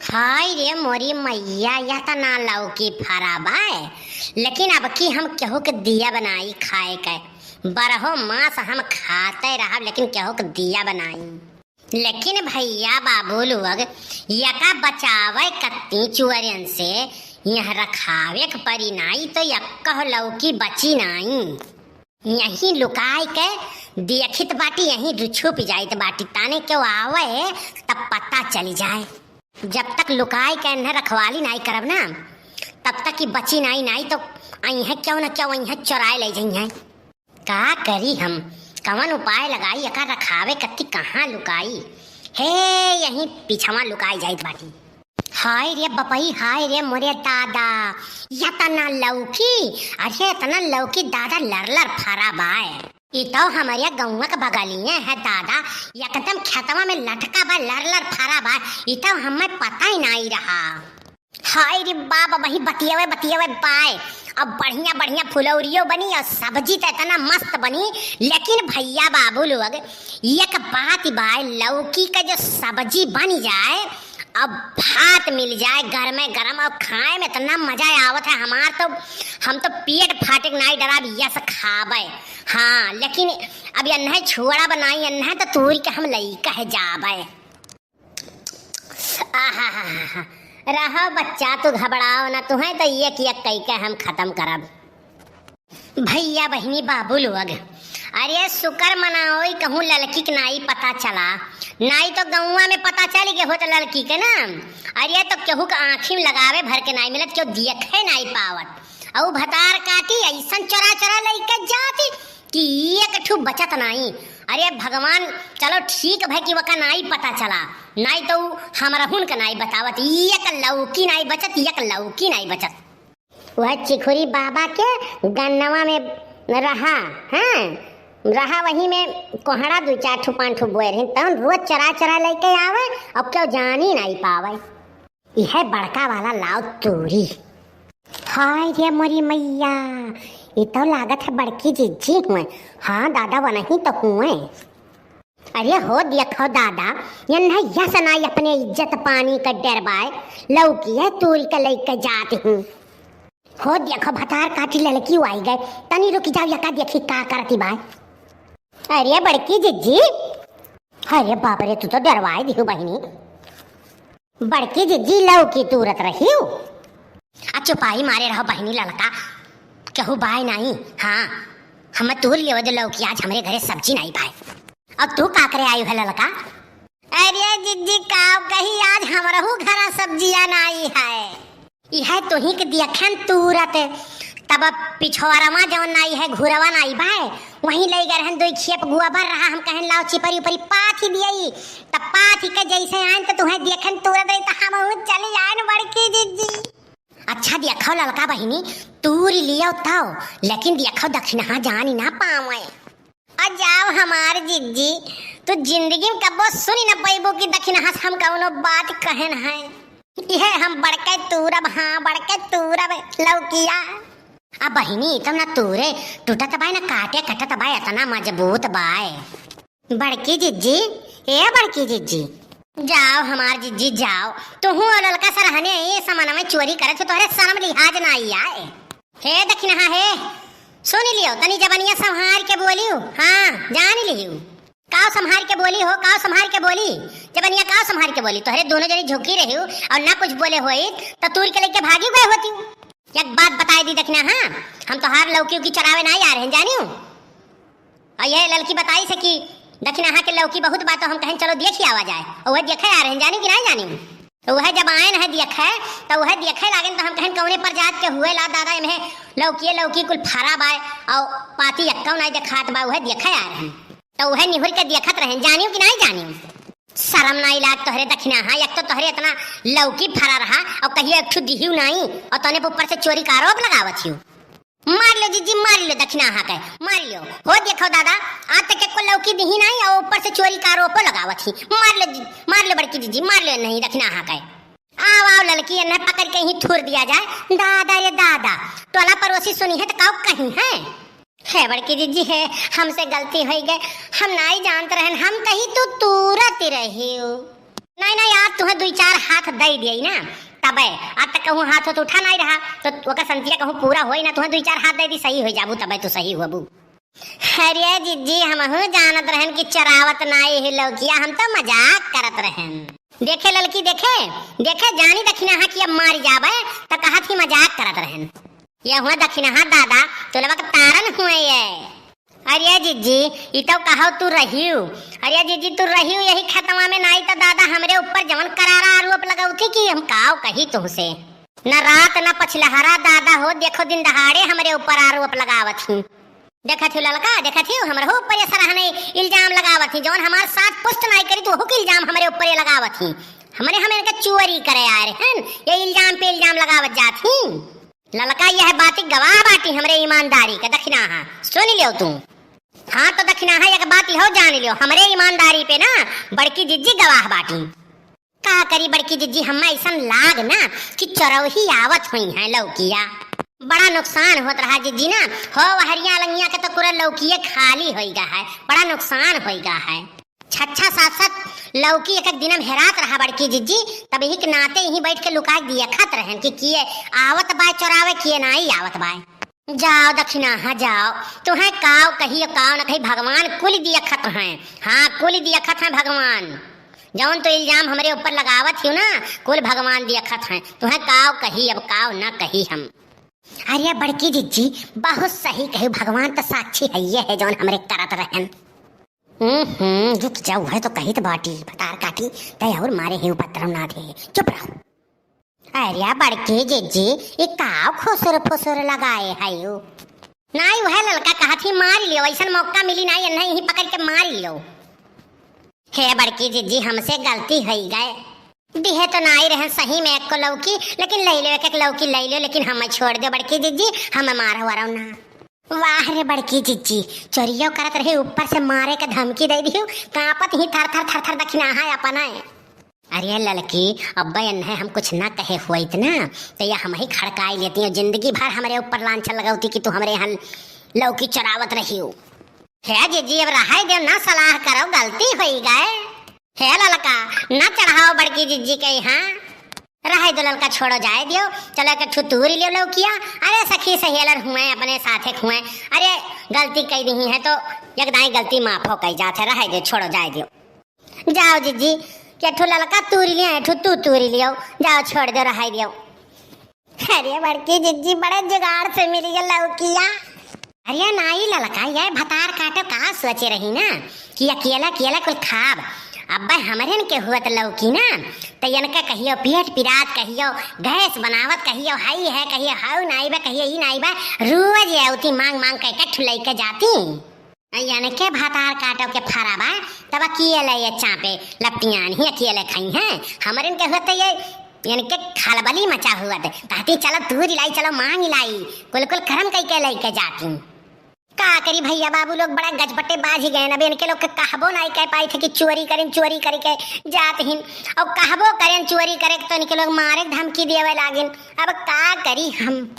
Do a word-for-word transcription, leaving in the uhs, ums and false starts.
हाय रे मोरी मइया, यह त ना लौकी फरा बाय, लेकिन अब की हम केहू के दिया बनाई खाए के। बरहो मास हम खाते रहब, लेकिन केहू के दिया बनाई। लेकिन भइया बाबू लोग, यका बचावे कत्ती चुअरन से, यह रखावे के परी नाई तो यक्कह लौकी बची नाई। यहीं लुकाए के देखित बाटी, यहीं दु छुप जाइत बाटी, ताने केहू आवे तब पता चली जाए। जब तक लुकाए के एन्हे रखवाली नाई करब ना, तब तक ई बची नाई, नाई तो अइहें केहू न केहू अइहें चोराए लइ जइहें। का करी हम, कवन उपाय लगाई, एका रखावे कत्ती कहाँ लुकाई? हे, यहीं पीछवा लुकाई जाइत बाटी। हाय रे बपई, हाय रे मोरे दादा, या त ना लौकी, अरे एतना लौकी दादा लर लर फरा बाय। ई तो हमरे गौवा के बगलिए है दादा, एकदम खेतवा में लटका बा, लर लर फरा बा। ई तो हमें पता ही नाई रहा। हाय रे बाप, वही बतियावे बतियावे बाय। अब बढ़िया बढ़िया फुलौरियो बनी और सब्जी तो एतना मस्त बनी, लेकिन भइया बाबू लोग, एक बात बाय, लौकी का जो सब्जी बनी जाए, अब भात मिल जाए गरमे गरम और खाए में एतना मजा आवत है हमार तो, हम तो पेट फाटे के नाई डराब, यस खाबे। हाँ, लेकिन अब एन्हे छोड़ा बनाई, एन्हे तो तूरी के हम लइके है जाबे। आहा, रहो बच्चा, तू घबराओ ना, तुहें तो एक एक कई के हम खतम करब। भइया बहिनी बाबू लोग, अरे शुक्र मनाओ, ई कहूँ ललकी के नाई पता चला, नाई तो गौवा में पता चल गए होत ललकी के ना। अरे तो केहू के आँखी में लगावे भर के नाई मिलत, केहू देखे नाई पावत। अउ भतार काटी अइसन चोरा चोरा लइके जाती कि एक ठू बचत नाई। अरे भगवान, चलो ठीक भई कि वका नाई पता चला, नाई तो हमरहुन के नाई बतावत, एक लौकी नाई बचत, एक लौकी नाई बचत। वह चिखुरी बाबा के गन्नवा में रहा, हाँ, रहा वही में कोहड़ा दू चार ठो पाँच ठो बोए रही, तौन रोज चरा चरा लइके आवे, अब केहू जानी नाई पावे। यह बड़का वाला लाओ तूरी। हाय रे मोरी मइया, ई तो लागत है बड़की जिज्जी हुए। हाँ दादा, वनही तो हुए। अरे हो देखो दादा, एन्हे यस नाई अपने इज्जत पानी का डर बाय, लौकी है तूरी के लइके जात हूँ। हो देखो भतार काटी ललकी आई गए, तनी रुक जाओ, यका देखी का करती बाय। अरे बड़की जिज्जी, अरे बाप रे, तू तो डरवाए दिहू बहिनी। बड़की जिज्जी लौकी तूरत रहियो। आ चुपाई मारे रहो बहिनी ललका, केहू बाय नाई। हाँ, हम तूर लेवे दे लौकी, आज हमरे घरे सब्जी नाई बाय। और तू का करे आयु है ललका? अरे जिज्जी, काव कही, आज हमरहू घरा सब्जिया नाई है। इहे तोही के दियखन तूरत, तब पिछोरवा जौन नाई है, घुरवा नाई बाय, वहीं लइ गए रहन, दुई खेप गोबर रहा, हम कहन लाओ चिपरी उपरी पाथी दियई, तब पाथी के जैसे आइन त तुहें दियखन तूरत रही, त हमहू चली आइन बड़की जिज्जी। अच्छा देखो ललका बहिनी, तूरी लियो तौ, लेकिन देखो दखिनहा जानी ना पावे। आ जाओ हमार जिज्जी, तू जिंदगी में कब्बो सुनी न पइबू कि दखिनहा से हम कउनो बात कहन है। इहे हम बड़के तूरब, हाँ, बड़के तूरब लौकिया। आ बहिनी, तब ना तूरे टूटत बाय, ना काटे कटत बाय, एतना मजबूत बाय। बड़की जिज्जी, ए बड़की जिज्जी, जाओ हमार जिज्जी, जाओ। तुहू और ललका सरहने ए समनवा में चोरी करत हो, तोहरे शर्म लिहाज ना आई आए। हे दखिनहा हे, सुन लियो, तनी जबनिया संभार के बोलियो, हाँ, जान लियो। काव संभार के बोली हो, काव संभार के बोली, जबनिया काव संभार के बोली, तोहरे दोनों जनी झुकी रहियो और ना कुछ बोले होई, त तूर के लेके भागी गए होती। एक बात बताई दी दखिनहा, हम तोहार लौकी उकी चरावे ना आ रहे हैं, जानियो। और यह ललकी बताई से कि दखिनहा के लौकी बहुत बात, हम कहें चलो देखी आवा जाए, और वह देखे आ रहे हैं, जानी कि नहीं जानी। तो वह जब आए न है देखे, तो वह देखे लागेन, तो हम कहें कौने पर जात के हुए ला दादा, एम्हे लौकिए लौकी कुल फरा बाय, और पाती एक्कौ नहीं देखात बा, वह देखे आ रहे हैं। तो वह निहुर के देखत रहे, जानियो कि नहीं जानियो। शर्म नहीं लाग तोहरे दखिनहा, एक तो तोहरे इतना लौकी फरा रहा, और कहियो एक ठू दिहियो नहीं, और तोने ऊपर से चोरी का आरोप लगावत हियो। मार लो जिज्जी, मार लो दखिनहा के, मार लो। हो देखो दादा, आज तक एको लौकी दिही नहीं और ऊपर से चोरी का आरोपो लगावत ही। मार लो जी, मार लो बड़की जिज्जी, मार लो नहीं दखिनहा के। आओ, आओ ललकी, एन्हे पकड़ के ही थूर दिया जाए। दादा रे दादा, टोला पड़ोसी सुनी है तो काव कही है। हे बड़की जिज्जी हे, हमसे गलती होई गए, हम नाई जानत रहन, हम कही तू तूरत रहियो। नहीं, नहीं, आज तुहें दुई चार हाथ दइ दियई ना, तबे। आज तक कहूँ हाथ होत उठा नाहीं रहा, तो ओकर संतिया कहूँ पूरा होई ना, तुहें दुई चार हाथ दइ दी, सही होइ जाबू, तबे तू सही होबू। अरे जिज्जी, हमहू जानत रहन कि चोरावत नाहीं है लौकिया, हम तो मजाक करत रहन। देखे ललकी, देखे, देखे, जानी दखिनहा कि अब मारि जाबे, त कहत ही मजाक करत रहन। ये हुआ दखिनहा दादा, तोलवा के तारन हुए ये। अरे जिज्जी, ई तो कहो तू रहियो। अरे जिज्जी, तू रहियो यही खेतवा में, नाहीं तो दादा हमरे ऊपर जवन करारा आरोप लगावत ही कि हम काव कही तुहसे। न रात न पछिलहरा दादा हो, देखो दिन दहाड़े हमरे ऊपर आरोप लगावत ही। देखत हियो ललका, देखत हियो, हमरे ऊपर ये सरहने इल्जाम लगावत ही, जवन हमार साथ पुस्त नाहीं करी, तो ओहू के इल्जाम हमरे ऊपर ये लगावत ही। हमरे, हम इनके चोरी करे आए रहन, ये इल्जाम पे इल्जाम लगावत जात ही। ललका यह बात गवाह बाटी हमरे ईमानदारी के, दखिनहा, सुनि लियो तू। हाँ तो दखिनहा, एक बात इहो जानि लियो, हमरे ईमानदारी पे ना बड़की जिज्जी गवाह बाटी। का करी बड़की जिज्जी, हम्मा अइसन लाग ना कि चोरवही आवत होइहैं लौकिया। बड़ा नुकसान होत रहा जिज्जी ना, हो वहरिया लंगिया के तो पूरा लौकिये खाली होइ गा है, बड़ा नुकसान होइ गा है। छच्छा सात सात लौकी एक एक दिनम हेरात रहा बड़की जिज्जी, तब यही के नाते यहीं बैठ के लुकाइ दिया खत रहन कि किए आवत बाय चोरावे, किए नाहीं आवत बाय। जाओ दखिनहा, जाओ, तुहें काव कही, काव न कही, भगवान कुल दिया खत हैं। हाँ, कुल दिया खत हैं भगवान। जौन तो इल्जाम हमरे ऊपर लगावत हियो ना, कुल भगवान दिया खत हैं। तुहें काव कही, अब काव न कही हम। अरे बड़की जिज्जी, बहुत सही कही, भगवान तो साक्षी है, ये है जौन हमरे करत रहन। हम्म, हम्म, रुक जाओ, है तो कहित बाटी, भतार काटी, तै और मारे ही उपद्रव ना दे। चुप रहो। अरे बड़की जिज्जी, ई काव खुसुर फुसुर लगाए हयो? नाहीं, उहै ललका कहत ही मारि लियो, अइसन मौका मिली नाहीं, एन्हैं यहीं पकड़ि के मारि लियो। हे बड़की जिज्जी, हमसे गलती होइ गए। दिहे तो नाहीं रहन सही में एक्को लौकी, लेकिन लइ लियो, एक एक लौकी लइ लियो, लेकिन हम्मै छोड़ दियो बड़की जिज्जी, हम्मै मारो वरो ना। वाह रे बड़की जिज्जी, चोरियो करत रही, ऊपर से मारे के धमकी दइ दिहू, कांपत ही थर थर थर थर दखिनहा अपने। अरे ललकी, अब्बै एन्हैं हम कुछ न कहे होइत ना, तो ये हमही खड़काइ लेती हो, जिंदगी भर हमरे ऊपर लांछन लगौती कि तू हमरे यहाँ लौकी चोरावत रहियो। हे जिज्जी, अब रहै देउ, न सलाह करो, गलती होइ गए। हे ललका, न चढ़ाओ बड़की जिज्जी के यहाँ। रहै देउ ललका, छोड़ो, जाइ दियो। चलो एक ठू तूरि लियो लौकिया। अरे सखी सहेलर हुए, अपने साथे हुए, अरे गलती कइ दिही है तो एक दाईं गलती माफो कइ जात है। रहै दियो, छोड़ो, जाइ दियो। जाओ जिज्जी, एक ठू ललका तूरि लियो, एक ठू तू तूरि लियो। जाओ, छोड़ दियो, रहै दियो। अरे बड़की जिज्जी, बड़े जुगाड़ से मिलि गै लौकिया। अरे नाहीं ललका, ये भतार काटो का सोचे रही ना कि अकेला अकेला कुल खाब। अब्बै हमरेन के हुअत लौकी ना, त इनका कहियो पेट पिरात, कहियो गैस बनावत, कहियो हई है, कहियो हऊ नाहीं बा, कहियो ई नाहीं बा। रोज ये अउती मांग मांग के एक ठू लइके जाती। इनके भतार काटो के फरा बा, तब अकेले ये चापे लपटियान ही अकेले खइहैं। हमरेन के हुअत ये इनके खलबली मचा हुअत। कहती, "चलो तूरि लाई, चलो मांगि लाई।" कुल कुल करम कइके लइके जाती। का करी भइया बाबू लोग, बड़ा गजपटे बाझि गएन। अब इनके लोग के कहबो नाहीं कइ पाइत है कि चोरी करेन, चोरी करिके जात हीं। अउर कहबो करेन चोरी करे के तो इनके लोग मारे के धमकी देवे लागेन। अब का करी हम?